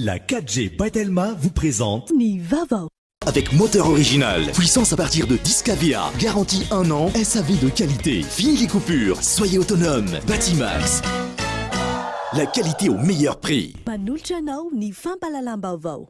La 4G by Telma vous présente Ny vaovao. Avec moteur original, puissance à partir de 10 kVA, garantie 1 an, SAV de qualité, fini les coupures, soyez autonome, Batimax. La qualité au meilleur prix. Manolotra anao ny fampahalalam-baovao.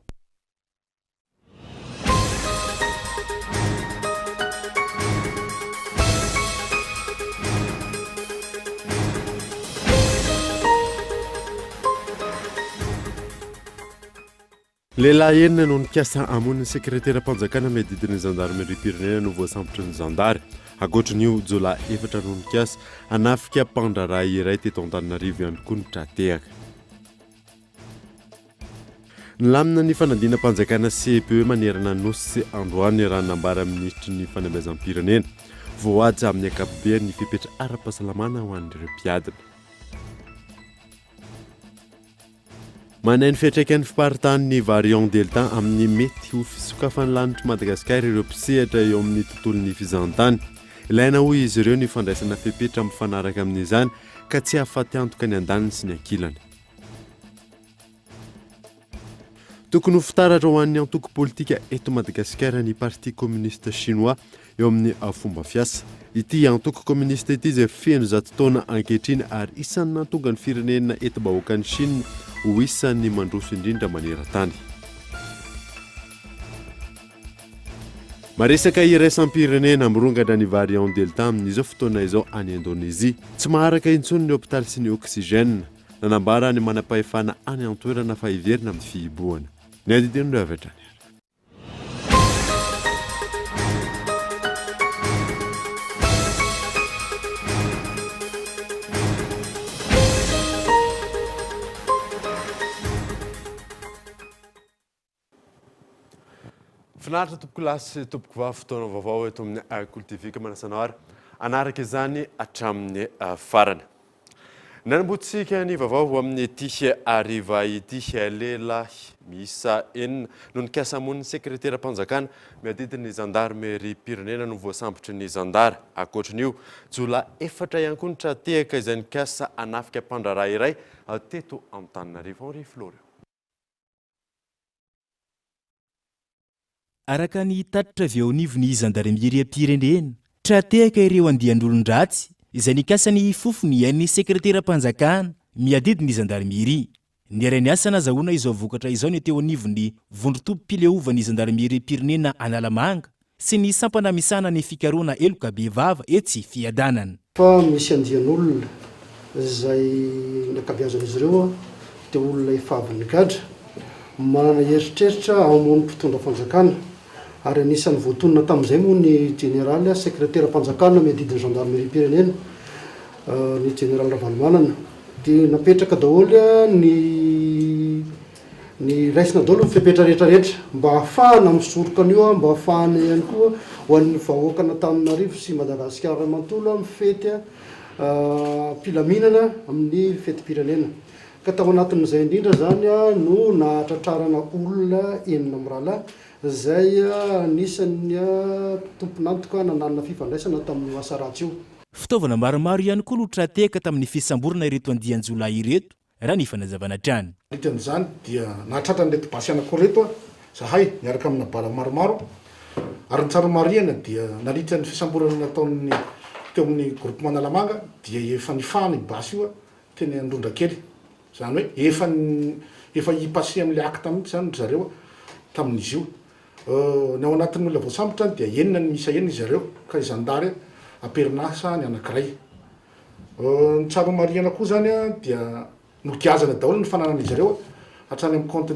Lehilahy enina no nikasa hamono ny sekreteram-panjakana miadidy ny zandarimeriam-pirenena no voasambotry ny zandary. Ankoatra an'io, jiolahy efatra no nikasa hanafika mpandraharaha iray teto Antananarivo ihany koa no tra-tehaka. Nilamina ny fanadinam-panjakana CEPE manerana ny Nosy androany raha ny nambaran'ny minisitry ny fanabeazam-pirenena. Voahaja amin'ny ankapobeny ny fepetra ara-pahasalamana ho an'ireo mpiadina. Manahy ny fiantraikan'ny fiparitahan'ny variant Delta amin'ny mety ho fisokafan'ny lanitr'i Madagasikara ireo mpisehatra eo amin'ny tontolon'ny fizahantany. Ilaina hoy izy ireo ny fandraisana fepetra mifanaraka amin'izany ka tsy hahafaty antoka ny andaniny sy ny ankilany. Tokony ho fitaratra ho an'ny antoko politika eto Madagasikara ny Parti Communiste Chinois eo amin'ny fomba fiasa. Ity antoko kominista ity izay feno zato taona ankehitriny ary isan'ny nahatonga ny firenena entim-bahoakan'i Chine ho isan'ny mandroso indrindra maneran-tany. Maresaka iraisam-pirenena, mirongatra ny variant Delta amin'izao fotoana izao any Indonezia. Tsy maharaka intsony ny hopitaly sy ny oxygène. Nanambara ny manam-pahefana any an-toerana fa hiverina amin'ny fihibohana. Ny andinindininy avy hatrany ary. Finaritra tompoko lahy sy tompoko vavy fotoana vaovao eto amin'ny Kolo TV ka manasa anao ary hanaraka izany hatramin'ny farany. Nanombohantsika ny vaovao ho amin'ity hariva ity. Lehilahy miisa enina no nikasa hamono ny sekreteram-panjakana miadidy ny zandarimeriam-pirenena no voasambotry ny zandary. Ankoatran'io, jiolahy efatra ihany koa no tra-tehaka izay nikasa hanafika mpandraharaha iray teto Antananarivo. Henri Florian. Araka ny tatitra avy eo anivon'ny zandarimeriam-pirenena, tra-tehaka ireo andian'olon-dratsy izay nikasa ny hifofo ny ain'ny sekreteram-panjakana miadidy ny zandarimeria. Niara-niasa nazahoana izao vokatra izao ny teo anivon'ny vondron-tobim-pileovan'ny zandarimeriam-pirenena Analamanga sy ny sampana misahana ny fikarohana heloka bevava etsy Fiadanana. Fa misy andian'olona izay ny ankabeazan'izy ireo dia olona efa avy nigadra, manana eritreritra hamono mpitondra fanjakana, ary anisan'ny voatonona tamin'izay moa ny jeneraly sekreteram-panjakana miadidy ny zandarimeriam-pirenena, ny jeneraly Ravalomanana. Dia napetraka daholo ny. Ny raisina daholo ny fepetra rehetra rehetra mba hahafahana misoroka an'io, mba hahafahana ihany koa ho an'ny vahoakan'Antananarivo sy Madagasikara iray manontolo mifety am-pilaminana amin'ny fetim-pirenena. Ka tao anatin'izay indrindra izany no nahatratrarana olona enina mirahalahy izay anisan'ny tompon'antoka nananana fifandraisana tamin'io asa ratsy io. Fitaovana maromaro ihany koa no tra-tehaka tamin'ny fisamborana ireto andian-jiolahy ireto raha ny fanazavana hatrany. Nandritra an'izany dia nahatratra an'ireto basy anankiroa ireto zahay niaraka amina bala maromaro ary ny tsara homarihana dia nandritra ny fisamborana nataon'ny teo amin'ny groupement Analamanga dia efa nifahana io basy io teny Androndrakely. Izany hoe efa efa hi-passer amin'ilay acte mihitsy izany ry zareo tamin'izy io. Ny ao anatin'ny olona voasambotra dia enina ny miisa enina izy ireo ka i zandary am-perinasa ny anankiray. Ny tsara homarihana koa izany dia nogiazana daholo ny fananan'izy ireo hatrany amin'ny compte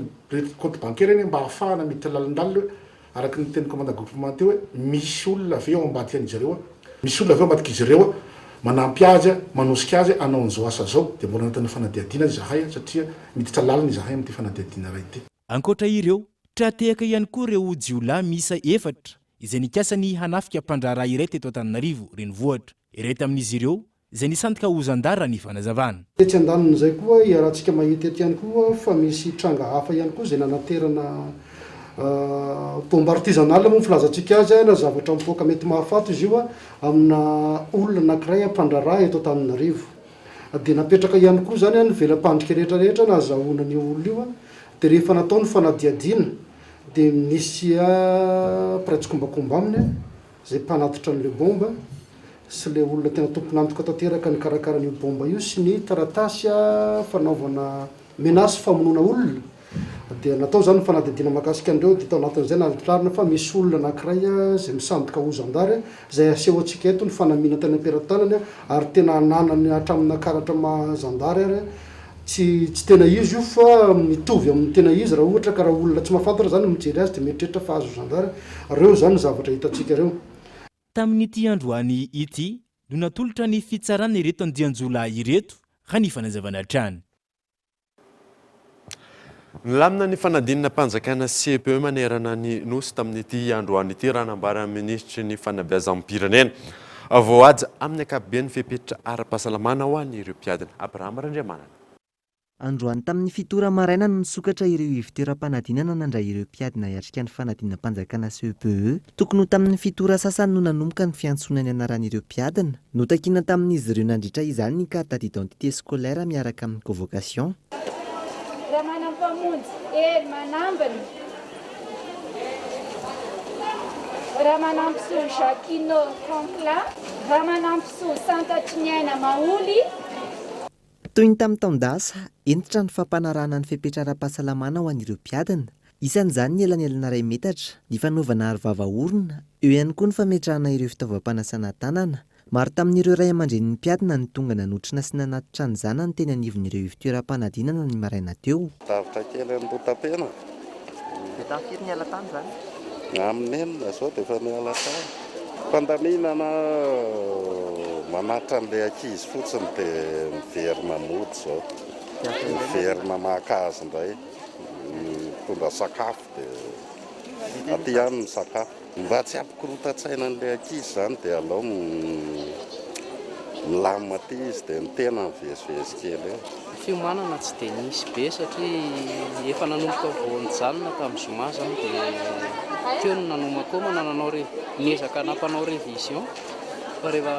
compte bancaire eny mba hahafahana miditra lalindalina hoe araka ny tenin'ny commandant groupement teo hoe misy olona ve ao ambadikan'izy ireo, misy olona ve ao ambadik'izy ireo manampy azy, manosika azy hanao an'izao asa izao, dia mbola anatin'ny fanadihadiana izahay satria miditra lalina izahay amin'ity fanadihadiana iray ity. Ankoatra ireo, tra-tehaka ihany koa ireo jiolahy miisa efatra izay nikasa ny hanafika mpandraharaha iray teto Antananarivo renivohitra. Iray tamin'izy ireo, izay nisandoka ho zandary raha ny fanazavana. Tetsy andanin'izay koa, iarahantsika mahita eto ihany koa fa misy tranga hafa ihany koa izay nanaterana bombe artisanale moa ny filazantsika azy na zavatra mipoaka mety mahafaty izy io amina olona anankiray mpandraharaha eto Antananarivo. Dia napetraka ihany koa izany ny vela-pandrika rehetra rehetra nahazahoana an'io olona io. Dia rehefa natao ny fanadihadiana dia nisy mpiray tsikombakomba aminy izay mpanatitra an'ilay bomba sy ilay olona tena tompon'antoka tanteraka nikarakara an'io bomba io sy ny taratasy fanaovana menace famonoana olona. Dia natao izany ny fanadihadiana mahakasika an'ireo dia tao anatin'izay nahatrarina fa misy olona anankiray izay misandoka ho zandary izay aseho antsika eto ny fanamiana tany am-pelatanany ary tena ananany hatramina karatra maha zandary ary Tsy tsy tena izy io fa mitovy amin'ny tena izy raha ohatra ka raha olona tsy mahafantatra zany mijery azy dia mieritreritra fa azo zandary, reo zany ny zavatra hitantsika reo. Tamin'ity androany ity no natolotra ny fitsarana ireto andian-jiolahy ireto, raha ny fanazavana hatrany. Nilamina ny fanadinam-panjakana CEPE manerana ny Nosy tamin'ity androany ity, raha nambaran'ny minisitry ny Fanabeazam-pirenena. Voahaja amin'ny ankapobeny ny fepetra ara-pahasalamana ho an'ireo mpiadina. Abraham Randriamanana. Androany tamin'ny fito ora maraina no nisokatra ireo ivon-toeram-panadinana nandray ireo mpiadina hiatrika ny fanadinam-panjakana CEPE. Tokony ho tamin'ny fito ora sasany no nanomboka ny fiantsoana ny anaran'ireo mpiadina. Notakiana tamin'izy ireo nandritra izany ny carte d'identité scolaire miaraka amin'ny convocation. Ramanampamonjy Hery Manambina, Ramanampisoa Jacquino Franklin, Ramanampisoa Santatriniaina Maholy. Toy ny tamin'ny taon-dasa, hentitra ny fampanarahana ny fepetra ara-pahasalamana ho an'ireo mpiadina. Isan'izany ny elanelana iray metatra, ny fanaovana aro vava orona, eo ihany koa ny fametrahana ireo fitaovam-panasana tanana. Maro tamin'ireo ray aman-drenin'ny mpiadina no tonga nanotrona sy nanatitra ny zanany teny anivon'ireo ivon-toeram-panadinana ny maraina teo. Davitra kely Ambohitapena. Dia tamin'ny firy niala tany izany? Amin'ny enina izao dia efa niala tany. Fandaminana manatitra an'ilay ankizy fotsiny dia miverina mody izao. Miverina maka azy indray. Mitondra sakafo dia aty ihany ny sakafo. Mba tsy hampikorontan-tsaina an'ilay ankizy izany dia alao milamina aty izy dia ny tena mivezivezy kely eo. Ny fiomanana tsy dia nisy be satria efa nanomboka vao nijanona tamin'ny zoma izany dia teo no nanomankomana nanao niezaka nampanao révision fa rehefa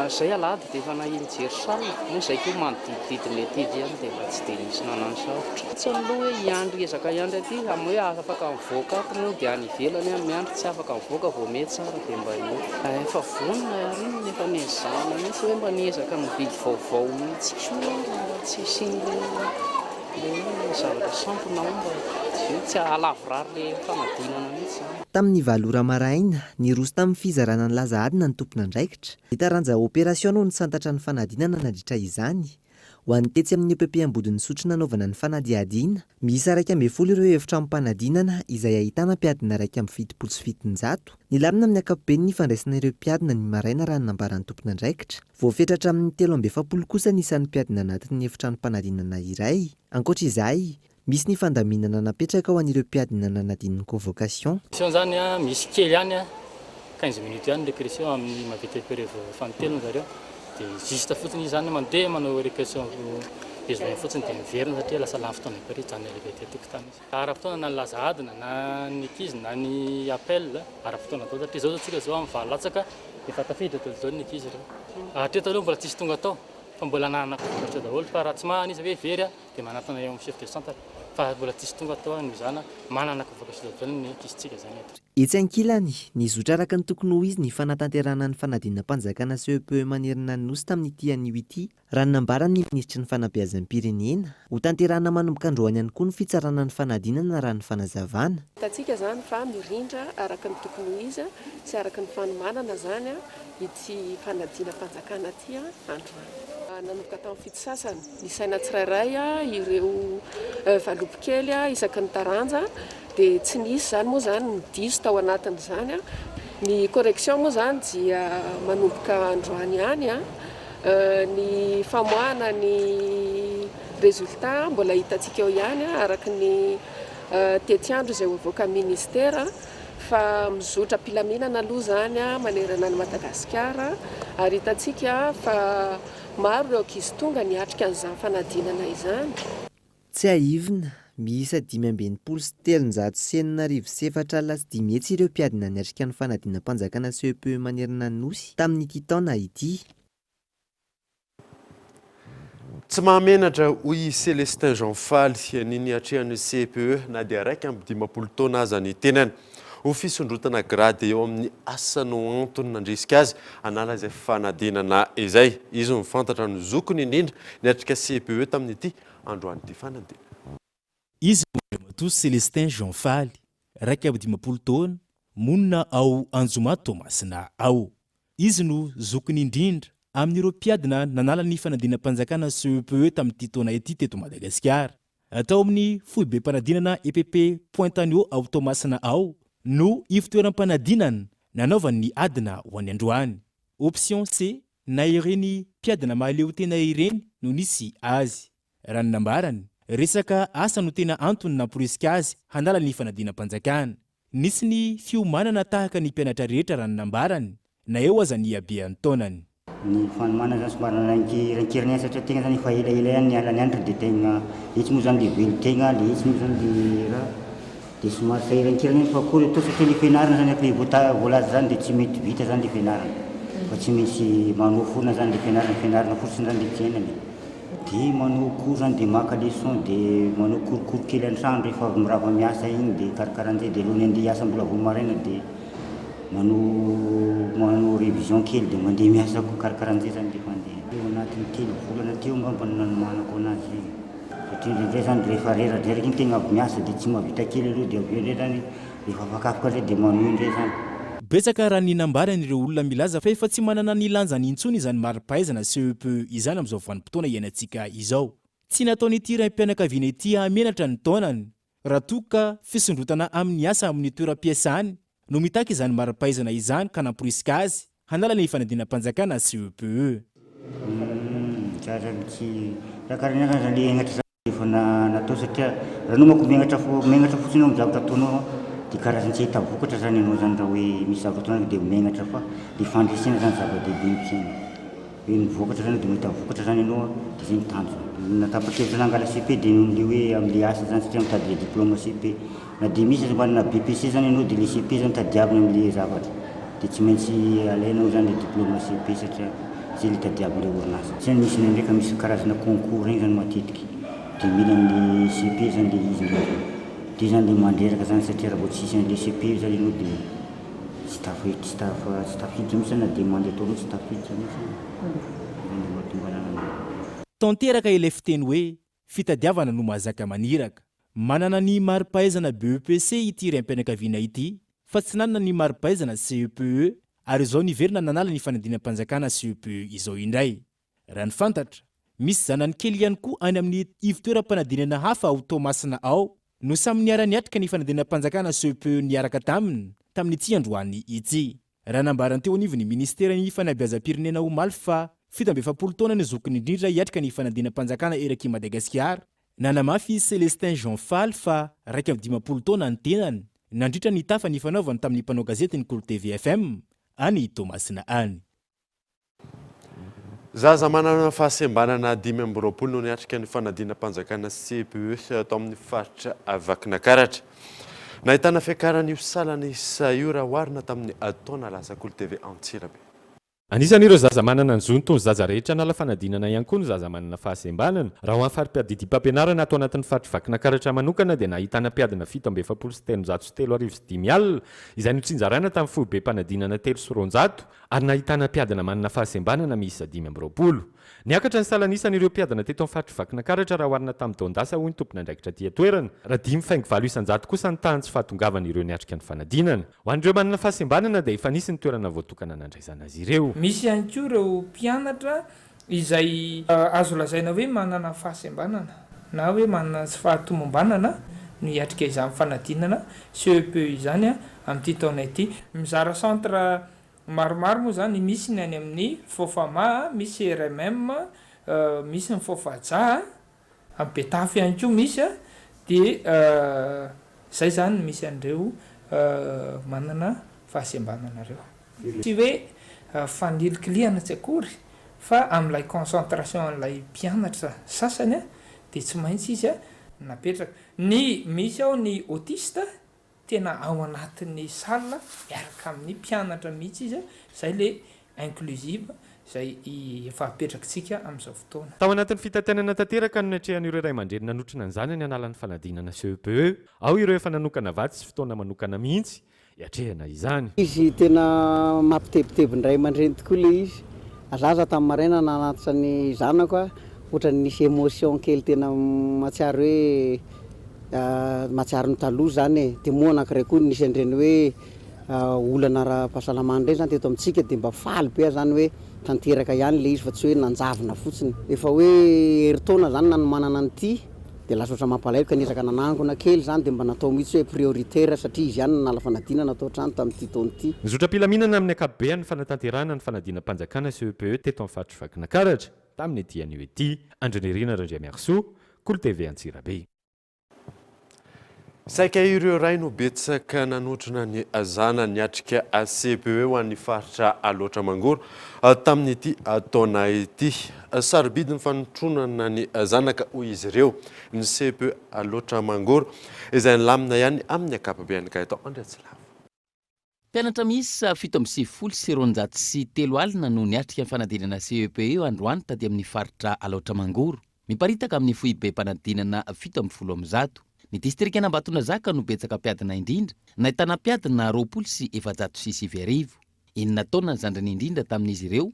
izay alahady dia efa nahia nijery salle moa izay koa manodidididina ety ihany dia efa tsy dia nisy nanano sarotra. Tsy ny loha hoe hiandry hiezaka hiandry aty amin'ny hoe afaka mivoaka ato moa dia any ivelany aho miandry tsy afaka mivoaka vao mety tsara dia mba efa vonona ary inona efa niezahana mihitsy hoe mba niezaka nividy vaovao mihitsy koa mba tsy hisian'ilay hoe zavatra sampona ao mba tsy hahalavorary ilay fanadinana mihitsy izany. Tamin'ny valo ora maraina, niroso tamin'ny fizarana ny laza adina ny tompon'andraikitra. Ny taranja Opération no nisantatra ny fanadinana nandritra izany. Ho an'ny tetsy amin'ny EPP Ambodin'Isotry nanaovana ny fanadihadiana, miisa 11 ireo efitranom-panadinana izay ahitana mpiadina 771. Nilamina amin'ny ankapobeny ny fandraisana ireo mpiadina ny maraina raha ny nambaran'ny tompon'andraikitra. Voafetra hatramin'ny 43 kosa ny isan'ny mpiadina anatin'ny efitranom-panadinana iray. Ankoatra izay, Misy ny fandaminana napetraka ho an'ireo mpiadina nanadino ny convocation. Récréation zany a, misy kely ihany a, 15 minutes ihany récréation amin'ny mahavita épreuve fanintelony zareo, dia juste fotsiny izy zany mandeha manao récréation besoin fotsiny dia miverina satria lasa lany fotoana be ry hijanona ela be aty an-tokotany izy. Ara-potoana na ny laza adina na ny ankizy na ny appel, ara-potoana daholo satria zao zao tsika zao amin'ny valo latsaka efa tafiditra daholo daholo ny ankizy ireo. Hatreto aloha mbola tsisy tonga tao fa mbola ananana convocation daholo fa raha tsy manana izy hoe very a, dia manatona eo amin'ny chef de centre fa mbola tsisy tonga tao noho izany manana convocation daholo ny ankizintsika izany eto. Etsy ankilany, nizotra araka ny tokony ho izy ny fanatanterahana ny fanadinam-panjakana CEPE manerana ny Nosy tamin'ity anio ity, raha ny nambaran'ny minisitry ny Fanabeazam-pirenena. Hotanterahina manomboka androany ihany koa ny fitsarana ny fanadinana raha ny fanazavana. Hitantsika izany fa mirindra araka ny tokony ho izy sy araka ny fanomanana izany ity fanadinam-panjakana ity androany. Nanomboka tamin'ny fito sasany ny saina tsirairay ireo valopy kely isaky ny taranja dia tsy nisy izany moa izany ny diso tao anatin'izany. Ny correction moa izany dia manomboka androany ihany. Ny famoahana ny résultat mbola hitantsika eo ihany araka ny tetiandro izay ho avoakan'ny ministera. Fa mizotra am-pilaminana aloha izany manerana an'i Madagasikara ary hitantsika fa maro ireo ankizy tonga niatrika an'izany fanadinana izany. Tsiahivina, miisa 365 65 ireo mpiadina niatrika ny fanadinam-panjakana CEPE manerana ny Nosy tamin'ity taona ity. Tsy mahamenatra, hoy i Celestin Jean Faly, ny niatrehan'ny CPE na dia 51 taona aza ny tenany. Ho fisondrotana grade eo amin'ny asa no antony nandrisika azy hanala izay fanadinana izay. Izy no fantatra no zokiny indrindra niatrika CPE tamin'ity androany ity fanadinana. Izy no Andriamatoa Celestin Jean Faly, 51 taona, monina ao Anjoma Toamasina ao. Izy no zokiny indrindra amin'ireo mpiadina nanala ny fanadinam-panjakana CEPE tamin'ity taona ity teto Madagasikara. Tao amin'ny foibem-panadinana EPP Pointe Agneau ao Toamasina ao no ivotoeram-panadinana nanaovany ny adina ho an'ny androany. Option C na ireny mpiadina mahaleotena ireny no nisy azy. Raha ny nambarany, resaka asa no tena antony namporisika azy hanala ny fanadinam-panjakana. Nisy ny fiomanana tahaka ny mpianatra rehetra raha ny nambarany, na eo aza ny habean'ny taonany. Ny fanomanana zany somary nanainkirankeriny ihany satria tegna zany efa elaela ihany niala nianatra de tegna etsy moa zany le velon-tegna le etsy moa zany le raha de somary sahirankirana ihany fa akory atao satria le fianarana zany araka le voalaza zany de tsy mety vita zany le fianarana fa tsy maintsy manohy foana zany le fianarana, fianarana fotsiny zany le fiainana e. Dia manao cours zany dia maka leçon dia manao cours cours kely an-trano rehefa avy mirava miasa iny dia karakara an'izay dia alohan'ny handeha hiasa mbola vao maraina dia manao manao révision kely dia mandeha miasa koa karakara an'izay zany rehefa handeha. Teo anatin'ny telo volana teo angamba no nanomanako anazy satria indraindray zany rehefa reradreraka iny tegna avy miasa dia tsy mahavita kely aloha dia avy eo indray zany rehefa afakafaka indray dia manohy indray zany. Betsaka raha ny nambaran'ireo olona milaza fa efa tsy manana ny lanjany intsony izany mari-pahaizana CEPE izany amin'izao vanim-potoana iainantsika izao. Tsy nataon'ity raim-pianakaviana ity hahamenatra ny taonany raha toa ka fisondrotana amin'ny asa amin'ny toeram-piasany no mitaky izany mari-pahaizana izany ka namporisika azy hanala ny fanadinam-panjakana CEPE. Humm, zara tsy raha karaha ny ahy zany le henatra zany. Efa natao satria raha anao manko megnatra fo megnatra fotsiny eo amin'ny zavatra ataonao dia karazany tsy hahita vokatra zany ianao zany raha hoe misy zavatra ataonao dia megnatra fa le fandresena zany zava-dehibe ny fiainana hoe ny vokatra zany dia mahita vokatra zany ianao dia zay ny tanjona. Natapa-kevitra nangala cepe dia noho le hoe amin'le asa zany satria mitady le diplôme cepe Na dia misy aza manana BEPC zany ianao dia le cepe zany tadiavina amle zavatra dia tsy maintsy alainao zany le diplôme cepe satria zay le tadiavin'le orinasa. Tsy hay misy indraindray ka misy karazana concours regny zany matetiky dia mila an'le cepe zany le izy indraindray dia zany le mandreraka zany satria raha vao tsisy an'le cepe io zany ianao dia tsy tafa tsy tafa tsy tafiditra mihitsy zany na demande ataonao tsy tafiditra mihitsy zany le mahatonga anah. Tanteraka ilay fiteny hoe Fitadiavana no mahazaka maniraka. Manana ny mari-pahaizana BEPC ity raim-pianakaviana ity fa tsy nanana ny mari-pahaizana CEPE ary izao niverina nanala ny fanadinam-panjakana CEPE izao indray. Raha ny fantatra, misy zanany kely ihany koa any amin'ny ivon-toeram-panadinana hafa ao Toamasina ao no samy niara-niatrika ny fanadinam-panjakana CEPE niaraka taminy tamin'ity androany ity. Raha nambaran'ny teo anivon'ny minisiteran'ny fanabeazam-pirenena omaly fa 47 taona ny zokiny indrindra hiatrika ny fanadinam-panjakana erak'i Madagasikara, nanamafy i Celestin Jean Faly fa 51 taona ny tenany nandritra ny tafa nifanaovany tamin'ny mpanao gazetin'ny Kolo TV FM any Toamasina any. Zaza manana fahasembanana 25 no niatrika ny fanadinam-panjakana CPE tao amin'ny faritra Vakinakaratra. Nahitana fiakaran'io salan'isa io raha oharina tamin'ny taona lasa. Kolo TV Antsirabe. Anisan'ireo zaza manana ny zony toy ny zaza rehetra hanala fanadinana ihany koa ny zaza manana fahasembanana. Raha ho an'ny fari-piadidiam-pampianarana ato anatin'ny faritr'i Vakinakaratra manokana dia nahitana mpiadina 3347 izay notsinjaraina tamin'ny foibem-panadinana 203 ary nahitana mpiadina manana fahasembanana miisa 25. Niakatra ny salan'isan'ireo mpiadina teto amin'ny faritr'i Vakinakaratra raha oharina tamin'ny taon-dasa hoy ny tompon'andraikitra aty an-toerana, raha 5,8% kosa ny tahan'ny tsy fahatongavan'ireo niatrika ny fanadinana. Ho an'ireo manana fahasembanana dia efa nisy ny toerana voatokana nandraisana azy ireo. Misy ihany koa ireo mpianatra izay azo lazaina hoe manana fahasembanana na hoe manana tsy fahatomombanana no hiatrika izany fanadinana CEPE izany amin'ity taona ity. Mizara centre maromaro moa izany, misy ny any amin'ny Fofama, misy RMM, misy ny Fofaja, Amin'ny Betafo ihany koa misy a, dia zay zany no misy an'ireo manana fahasembanana ireo. Tsy hoe fanilikilihana tsy akory fa amin'ilay concentration an'ilay mpianatra sasany dia tsy maintsy izy napetraka. Ny misy ao ny autiste tena ao anatin'ny salle miaraka amin'ny mpianatra mihitsy izy, zay le inclusive. Izay efa apetrakitsika amin'izao fotoana. Tao anatin'ny fitaintainana tanteraka no niatrehan'ireo ray aman-dreny nanotrona ny zanany hanala ny fanadinana CEPE. Ao ireo efa nanokana vatsy sy fotoana manokana mihitsy hiatrehana izany. Izy tena mampitebiteby ny ray aman-dreny tokoa ilay izy. Za aza tamin'ny maraina nanatitra ny zanako a, ohatran'ny nisy émotion kely tena mahatsiaro hoe mahatsiaro ny taloha izany e. Dia moa anankiray koa nisy an'ireny hoe olana ara-pahasalamana ireny izany teto amintsika dia mba faly be aho izany hoe tanteraka ihany ilay izy fa tsy hoe nanjavona fotsiny. Efa hoe herintaona izany nanomanana an'ity dia lasa ohatran'ny mampalahelo ka niezaka nanangona kely izany dia mba natao mihitsy hoe prioritaire satria izy ihany no nanala fanadinana tao an-trano tamin'ity taona ity. Nizotra am-pilaminana amin'ny ankapobeny ny fanatanterahana ny fanadinam-panjakana CEPE teto amin'ny faritr'i Vakinankaratra tamin'ity anio ity. Andrinirina Randriamiarisoa, Kolo TV Antsirabe. Saika ireo ray no betsaka nanotrona ny zanany niatrika CPE ho an'ny faritra Alaotra Mangoro tamin'ity taona ity. Sarobidy ny fanotronana ny zanaka hoy izy ireo. Ny CPE Alaotra Mangoro izay nilamina ihany amin'ny ankapobeny Gaëtan Andriatsilavo. Mpianatra miisa 297 90 no niatrika ny fanadinana CEPE androany taty amin'ny faritra Alaotra Mangoro. Miparitaka amin'ny foibem-panadinana 117. Ny distrikan'Ambatondrazaka no betsaka mpiadina indrindra, nahitana mpiadina 920. Enina taona ny zandriny indrindra tamin'izy ireo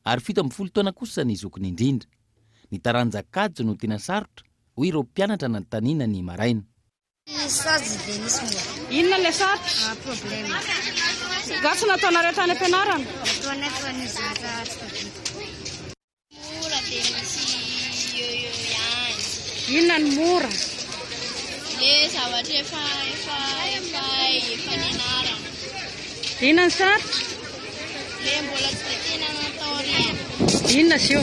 ary 17 taona kosa ny zokiny indrindra. Ny taranja kajy no tena sarotra, hoy ireo mpianatra nanontaniana ny maraina. Sazy dia nisy mora. Inona ilay sarotra? Ah, problème. Nga tsy nataonareo tany am-pianarana? Nataonay fa nisy zavatra tsy tadidiko. Mora dia misy eo eo ihany. Inona ny mora? Le zavatra efa efa efa efa nianarana. Inona ny sarotra? Le mbola tsy dia tena natao reny. Inona izy io?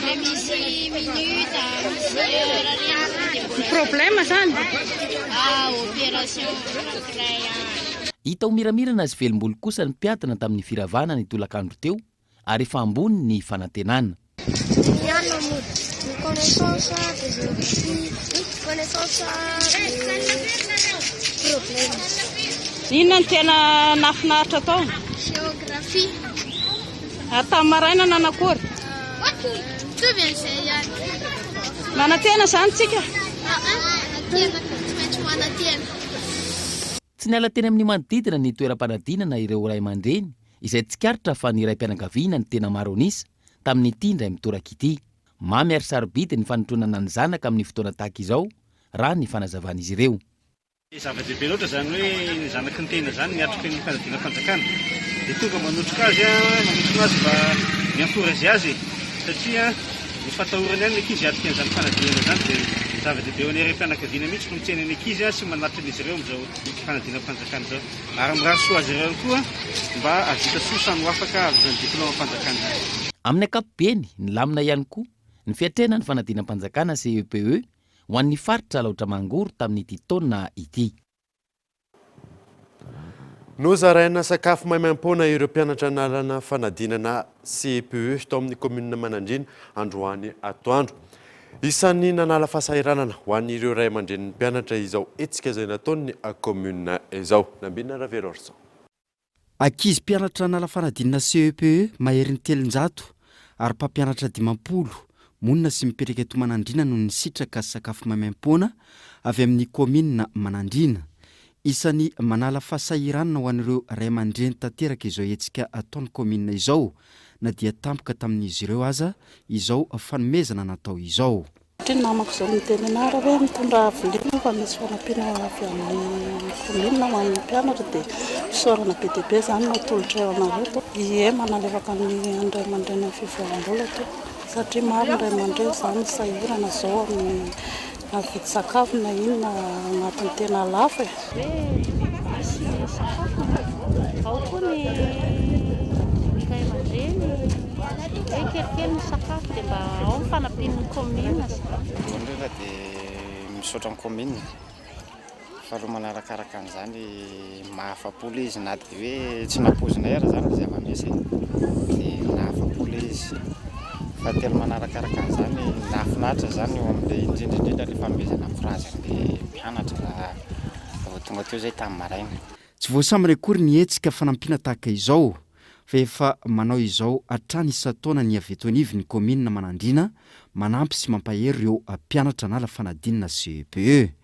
Le misy minute, misy heure reny dia mbola. Ny problème zany? Ah, opération anankiray ihany. Hita ho miramirana sy velom-bolo kosa ny mpiadina tamin'ny firavahana ny tolakandro teo ary efa ambony ny fanantenana. Ny anona mody, ny connaissance de géographie, connaissance de problème. Inona no tena nahafinaritra tao? Géographie. Ary tamin'ny maraina nanakory? Mitovy an'izay ihany. Manantena izany tsika? Manantena, tsy maintsy manantena. Tsy niala teny amin'ny manodidina ny toeram-panadinana ireo ray aman-dreny izay tsikaritra fa ny raim-pianakaviana no tena maro an'isa tamin'ity indray mitoraka ity. Mamy ary sarobidy ny fanotronana ny zanaka amin'ny fotoana tahaka izao raha ny fanazavan'izy ireo. Zava-dehibe loatra izany hoe ny zanaky ny tena izany miatrika ny fanadinam-panjakana dia tonga manotrika azy, manotrona azy mba mi-encourager azy e! satria misy fahatahorana ihany ny ankizy hiatrika an'izany fanadinana izany dia zava-dehibe ho an'ny raim-pianakaviana mihitsy no mitsena ny ankizy sy manatitra an'izy ireo amin'izao fanadinam-panjakana izao ary mirary soa azy ireo ihany koa mba hahavita soa samy ho afaka hahazo izany diplaomam-panjakana izany. Amin'ny ankapobeny, nilamina ihany koa ny fiatrehana ny fanadinam-panjakana CEPE ho an'ny faritra Alaotra Mangoro tamin'ity taona ity. Nozaraina sakafo maimaimpoana ireo mpianatra nanana fanadinana CEPE tao amin'ny kaominina Manandriana androany atoandro. Isan'ny nanala fahasahiranana ho an'ireo ray aman-drenin'ny mpianatra izao hetsika izay nataon'ny kaominina izao. Nambinina Ravelorison. Ankizy mpianatra hanala fanadinana CEPE maherin'ny 300 ary mpampianatra 50 monina sy mipetraka eto Manandriana no nisitraka sakafo maimaimpoana avy amin'ny kaominina Manandriana. Isan'ny manala fahasahiranana ho an'ireo ray aman-dreny tanteraka izao hetsika ataon'ny kaominina izao na dia tampoka tamin'izy ireo aza izao fanomezana natao izao. Satria ny namako izao miteny anah raha hoe mitondra vilia fa misy fanampiana avy amin'ny commune ho an'ny mpianatra dia fisaorana be dia be izany no atolotray ho anareo tompoko. Ie, manalefaka ny an'ny ray aman-dreny amin'ny fivoaram-bola tompoko satria maro ny ray aman-dreny izany sahirana izao amin'ny mividy sakafo na inona anatin'ny tena lafo e. Hoe misy sakafo ao koa ny ray aman-dreny hoe kelikely ny sakafo dia mba ao ny fanampian'ny commune izany. Voalohany indrindra dia misaotra ny commune faharoa manarakaraka an'izany mahafa-po ilay izy na dia hoe tsy nampoizinay ary izany ilay zava-misy e, dia nahafa-po ilay izy. Fahatelo manarakaraka an'izany nahafinaritra izany eo amin'ilay indrindra indrindra ilay fanomezana courage an'ilay mpianatra raha vao tonga teo izay tamin'ny maraina. Tsy voasambany akory ny hetsika fanampiana tahaka izao. fa efa manao izao hatrany isan-taona ny avy eto anivon'ny kaominina Manandriana manampy sy mampahery ireo mpianatra hanala fanadinana CEPE.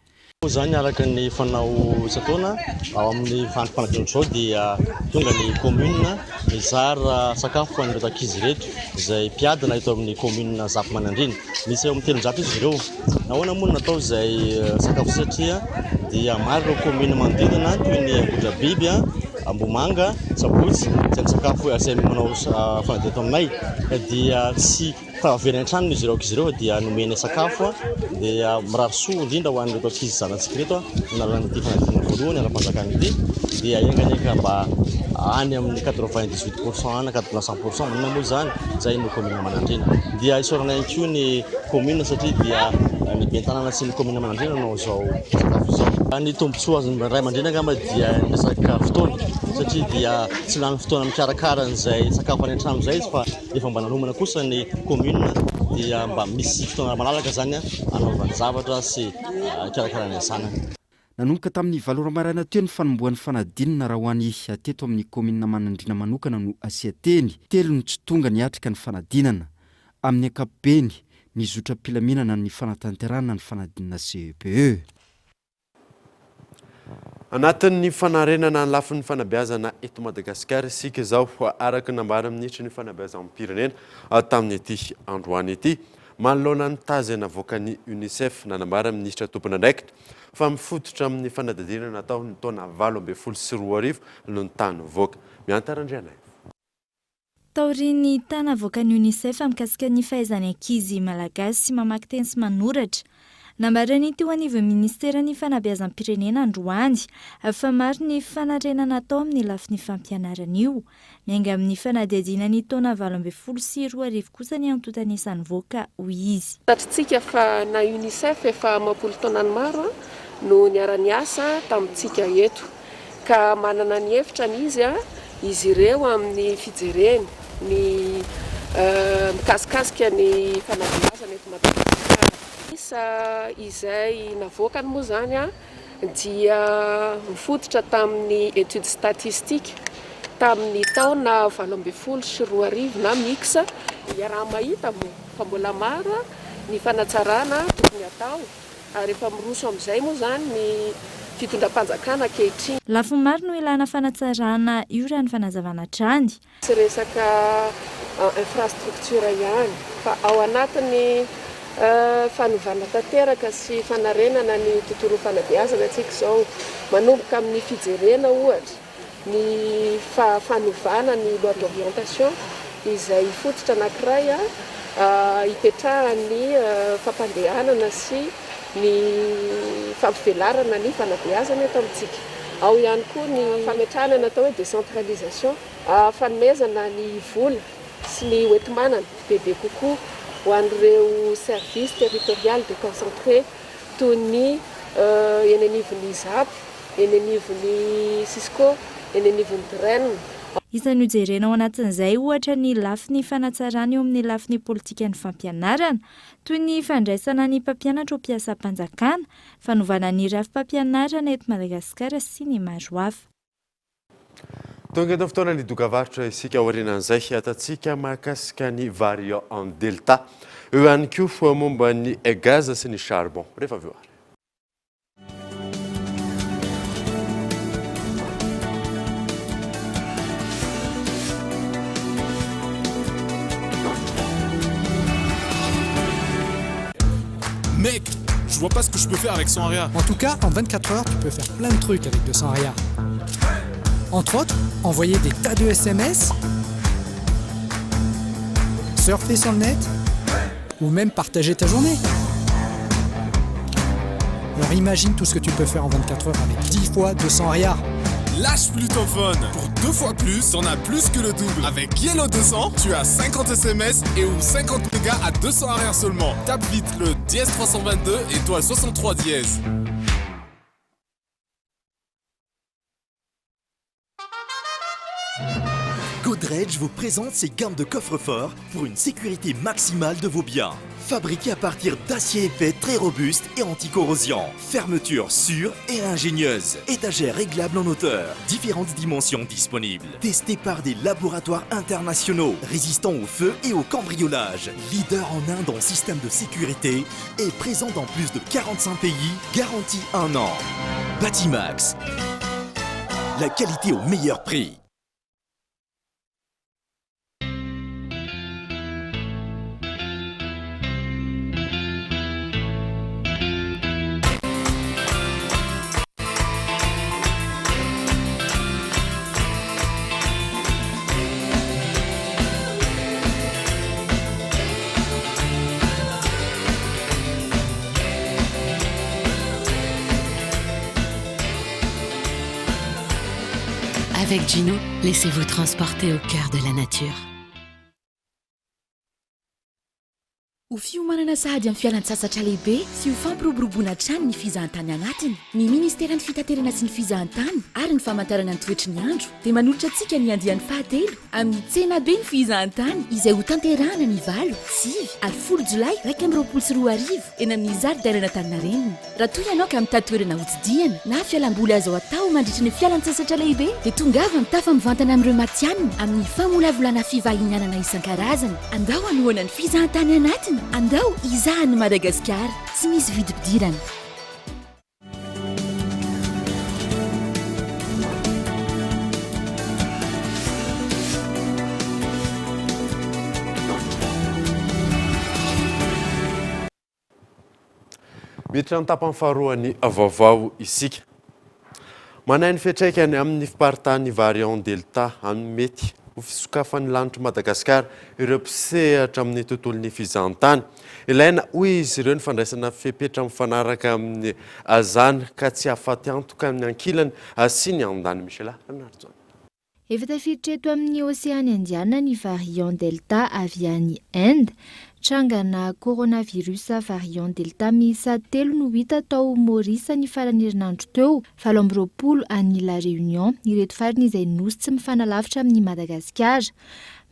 Moa izany araka ny fanao isan-taona ao amin'ny androm-panadinana ohatr'izao dia tonga ny commune mizara sakafo ho an'ireto ankizy ireto izay mpiadina eto amin'ny commune Zafy Manandriana. Misy eo amin'ny 300 izy ireo. Nahoana moa no natao izay sakafo izay satria dia maro ireo commune manodidina toy ny Ambohidrabiby, Ambohimanga, Sabotsy izay misakafo izay manao fanadinana eto aminay dia tsy Fa very an-tranony izy ireo ankizy ireo dia nomena sakafo dia mirary soa indrindra ho an'ireto ankizy zanatsika ireto no nalan'ity fanadinana voalohany ara-panjakana ity dia enga anie ka mba any amin'ny 98 pour cent any na 100 pour cent maninona moa izany izay no commune Manandriana dia isaorana ihany koa ny commune satria dia ny ben'ny tanàna sy ny commune Manandriana nanao izao sakafo izao. Ny tombontsoa azon'ny ray aman-dreny angamba dia ny resaka fotoana satria dia tsy lany fotoana mikarakara an'izay sakafo any an-trano izay izy fa Efa mba nanomana kosa ny commune dia mba misy fotoana malalaka zany hanaovany zavatra sy hikarakarany ny zanany. Nanomboka tamin'ny valo ora maraina teo ny fanombohan'ny fanadinana raha ho an'i teto amin'ny kaominina Manandriana manokana no asian-teny. Telo no tsy tonga niatrika ny fanadinana. Amin'ny ankapobeny, nizotra am-pilaminana ny fanatanterahana ny fanadinana CEPE. Anatin'ny fanarenana ny lafiny fanabeazana eto Madagasikara isika izao, araka ny nambaran'ny minisitry ny fanabeazam-pirenena tamin'ity androany ity. Manoloana ny taha izay navoakan'ny Unicef, nanambara ny minisitra tompon'andraikitra fa mifototra amin'ny fanadihadiana natao ny taona 2018 no ny taha nivoaka. Mihanta Randrianaivo. Taorian'ny taha navoakan'ny Unicef mikasika ny fahaizan'ny ankizy malagasy mamaky teny sy manoratra, nambaran'ny teo anivon'ny minisiteran'ny fanabeazam-pirenena androany fa maro ny fanarenana atao amin'ny lafiny fampianarana io. Miainga amin'ny fanadihadiana ny taona 2018 kosa ny antontan'isa nivoaka, hoy izy. Fantatritsika fa na Unicef efa amam-polo taonany maro no niara-niasa tamintsika eto. Ka manana ny hevitrany izy, izy ireo amin'ny fijereny ny mikasikasika ny fanabeazana eto Madagasikara. Isa izay navoakany moa izany dia mifototra tamin'ny étude statistique tamin'ny taona 2018 na mix. Iaraha-mahita moa fa mbola maro ny fanatsarana tokony hatao. Ary efa miroso amin'izay moa izany ny fitondram-panjakana ankehitriny. Lafiny maro no ilana fanatsarana io raha ny fanazavana hatrany. Tsy resaka infrastructure ihany fa ao anatin'ny fanovana tanteraka sy fanarenana ny tontolon'ny fanabeazana isika izao. Manomboka amin'ny fijerena ohatra. ny fanovana ny loi d'orientation izay fototra anankiray hipetrahan'ny fampandehanana sy ny fampivelarana ny fanabeazana eto amintsika. Ao ihany koa ny fametrahana ny atao hoe décentralisation, fanomezana ny vola sy ny hoenti-manana bebe kokoa ho an'ireo services territoriales déconcentrés toy ny eny anivon'ny ZAP, eny anivon'ny Cisco, eny anivon'ny Dren. Isan'ny hojerena ao anatin'izay ohatra ny lafiny fanatsarana eo amin'ny lafiny politikan'ny fampianarana, toy ny fandraisana ny mpampianatra ho mpiasam-panjakana, fanovana ny rafi-pampianarana eto Madagasikara sy ny maro hafa. Tonga eto fotoana ny dokavarotra isika aorianan'izay hiatantsika mahakasika ny variant Delta. Eo ihany koa momba ny gaz sy ny charbon. Rehefa avy eo ary. Mec, je vois pas ce que je peux faire avec 100 ariary. En tout cas, en 24 heures, tu peux faire plein de trucs avec 200 ariary. Entre autres, envoyer des tas de SMS, surfer sur le net ou même partager ta journée. Alors imagine tout ce que tu peux faire en 24 heures avec 10 fois 200 ariary. Lâche plus ton phone. Pour deux fois plus, t'en as plus que le double. Avec Yellow 200, tu as 50 SMS et ou 50 mégas à 200 ariary seulement. Tape vite le dièse 322 étoile 63 dièse. Godrej vous présente ses gammes de coffres-forts pour une sécurité maximale de vos biens. Fabriqué à partir d'acier épais très robuste et anticorrosion. Fermeture sûre et ingénieuse. Étagère réglable en hauteur. Différentes dimensions disponibles. Testé par des laboratoires internationaux. Résistant au feu et au cambriolage. Leader en Inde en système de sécurité et présent dans plus de 45 pays. Garantie un an. Batimax. La qualité au meilleur prix. Avec Gino, laissez-vous transporter au cœur de la nature. Ho fiomanana sahady amin'ny fialan-tsasatra lehibe sy ho fampiroboroboana hatrany ny fizahantany anatiny, ny Ministeran'ny Fitaterana sy ny Fizahantany ary ny Famantarana ny Toetry ny Andro dia manolotra antsika ny andiany fahatelo amin'ny Tsenabe ny Fizahantany izay hotanterahana ny valo, sivy ary folo jolay 2021 eny amin'ny Zaridainan'Antaninarenina. Raha toa ianao ka mitady toerana hotsidihana na fialamboly azo atao mandritry ny fialan-tsasatra lehibe dia tongava mitafa mivantana amin'ireo matihanina amin'ny famolavolana fivahinianana isan-karazany. Andao hanohana ny fizahantany anatiny, andao hizaha an'i Madagasikara tsy misy vidim-pidirana. Miditra ny tapany faharoan'ny vaovao isika. Manahy ny fiantraikany amin'ny fiparitahan'ny variant Delta amin'ny mety ho fisokafan'ny lanitr'i Madagasikara ireo mpisehatra amin'ny tontolon'ny fizahantany. Ilaina, hoy izy ireo, ny fandraisana fepetra mifanaraka amin'izany ka tsy hahafaty antoka ny ankilany sy ny andaniny. Michela Ranarison. Efa tafiditra eto amin'ny Oseana Indiana ny variant Delta avy any Inde. Trangana coronavirus variant Delta miisa telo no hita tao Maurice ny faran'ny herinandro teo, 28 any La Réunion, ireto farany izay nosy tsy mifanalavitra amin'i Madagasikara.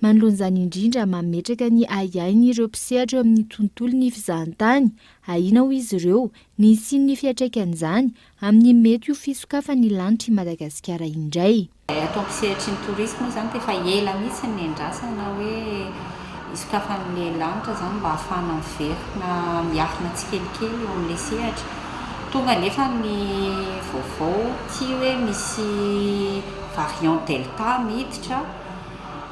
Manoloana izany indrindra, mametraka ny ahiahiny ireo mpisehatra eo amin'ny tontolon'ny fizahantany. Ahiana hoy izy ireo, ny hisian'ny fiantraikan'izany amin'ny mety ho fisokafan'ny lanitr'i Madagasikara indray. Ato amin'ny sehatry ny tourisme moa izany dia efa ela mihitsy ny niandrasana hoe hisokafan'ilay lanitra izany mba hahafahana miverina miarina tsikelikely eo amin'ilay sehatra. Tonga anefa ny vaovao ity hoe misy variant delta miditra.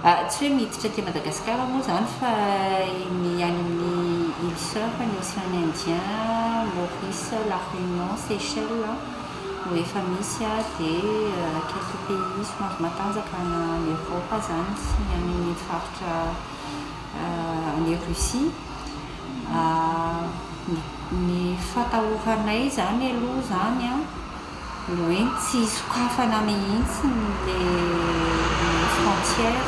Tsy hoe miditra aty Madagasikara moa izany fa ny any amin'ny îles sœurs, ny Océan Indien, Maurice, La Réunion, Seychelles no efa misy dia quelques pays somary matanjaka any Europe izany sy ny any amin'ny faritra any Russie. Ny fatahoranay izany aloha izany an! Ny hoe tsy sokafana mihitsy le ny frontière.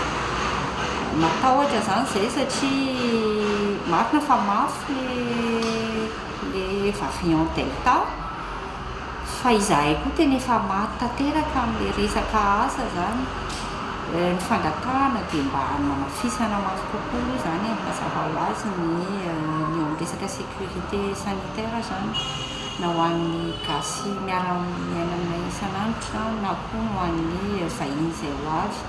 Matahotra zany zay satria marina fa mafy le le variant delta fa izahay koa tena efa maty tanteraka amin'le resaka asa zany. Ny fangatahana dia mba hanamafisana mafy kokoa aloha zany e, mazava ho azy ny ny eo amin'ny resaka sécurité sanitaire zany. na ho an'ny gasy miara-miaina aminay isan'andro na koa ho an'ny vahiny izay ho avy